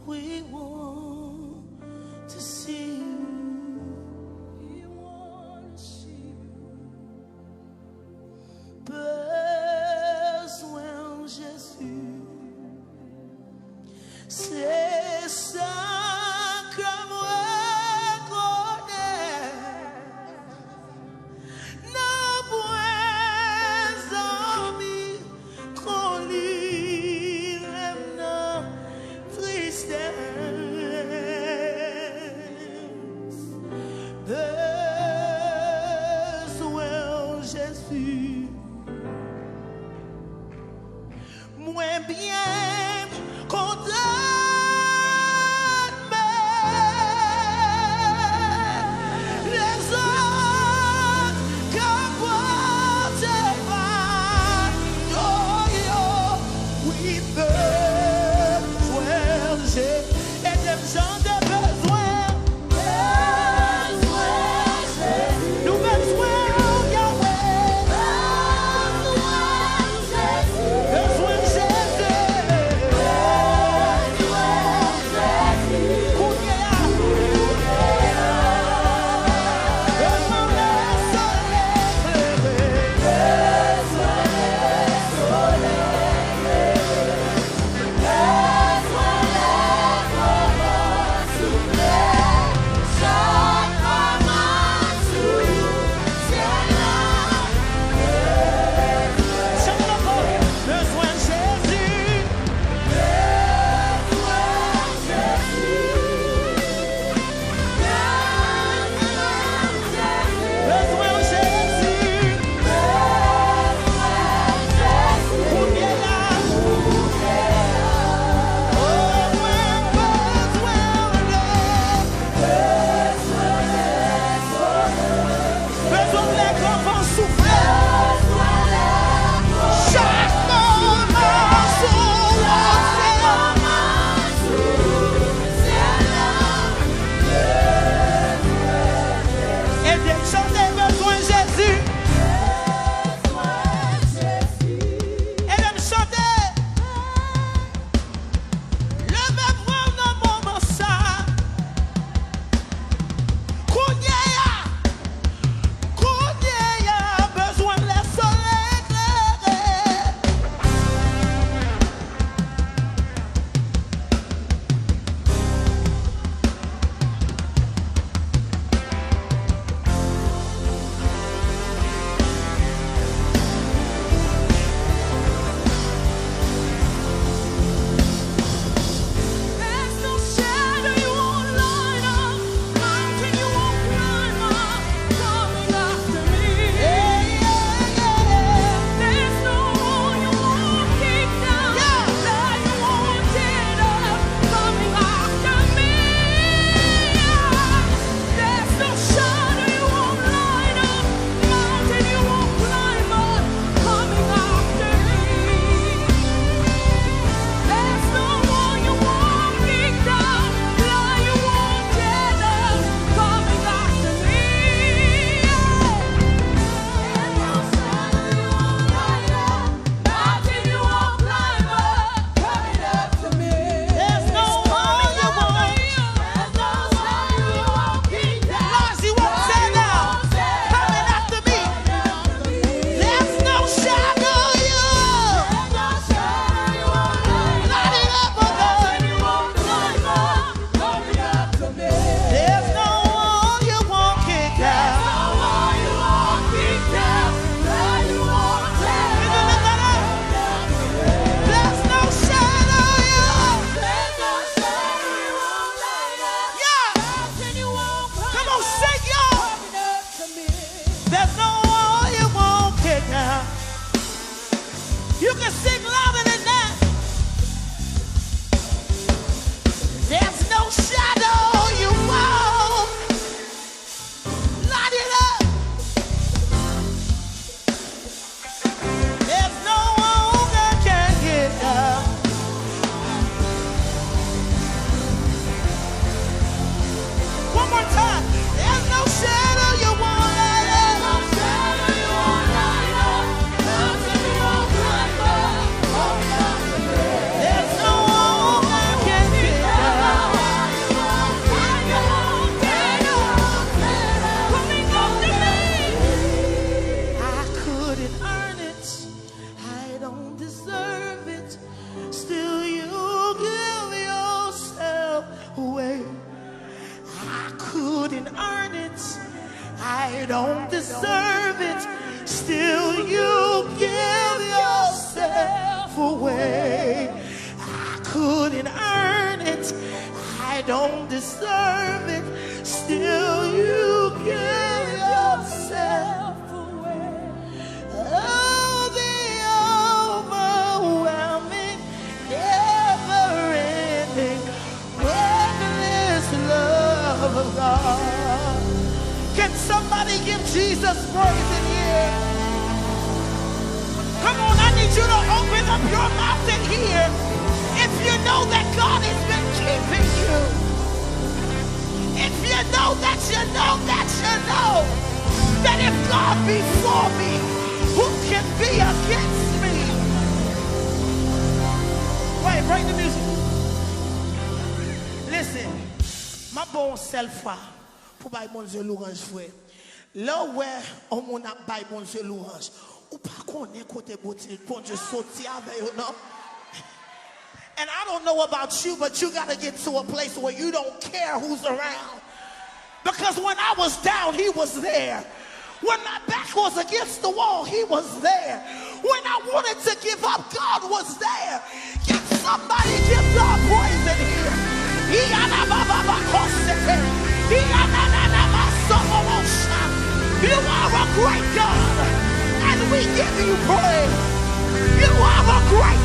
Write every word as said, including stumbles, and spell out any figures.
We want to see you. We want to see you. Bezwen w, Jezi. Se sa ke m rekonèt. Nanpwen zanmi kon li lè m nan tristès. Bezwen w, Jezi. Mwen byen kontan, men lèzòt ka pote pa yo, yo. Wi, bezwen w, Jezi. Ede m chante bezwen. Bezwen Jezi. Nou bezwen w, Yahweh. Bezwen Jezi. Bezwen Jezi. Kounye a. Bezwen solèy. Bezwen solèy. Don't deserve it, still you give yourself away. I couldn't earn it, I don't deserve it, still you give yourself away. Oh, the overwhelming, never-ending, reckless love of God. Can somebody give Jesus praise in here? Come on, I need you to open up your mouth in here. If you know that God has been keeping you, if you know that you know that you know that if God be for me, who can be against me? Wait, break the music. Listen, m ap ba w yon sèl fwa pou bay Bondye lwanj, frè. Lè w wè yon moun ap bay Bondye lwanj, ou pa konnen kote Bondye, Bondye soti avè yo, non. And I don't know about you, but you gotta get to a place where you don't care who's around. Because when I was down, he was there. When my back was against the wall, he was there. When I wanted to give up, God was there. Can somebody give God praise in here? Iyanabababakosete. Iyanananamasomobosha. You are a great God, and we give you praise. You are a great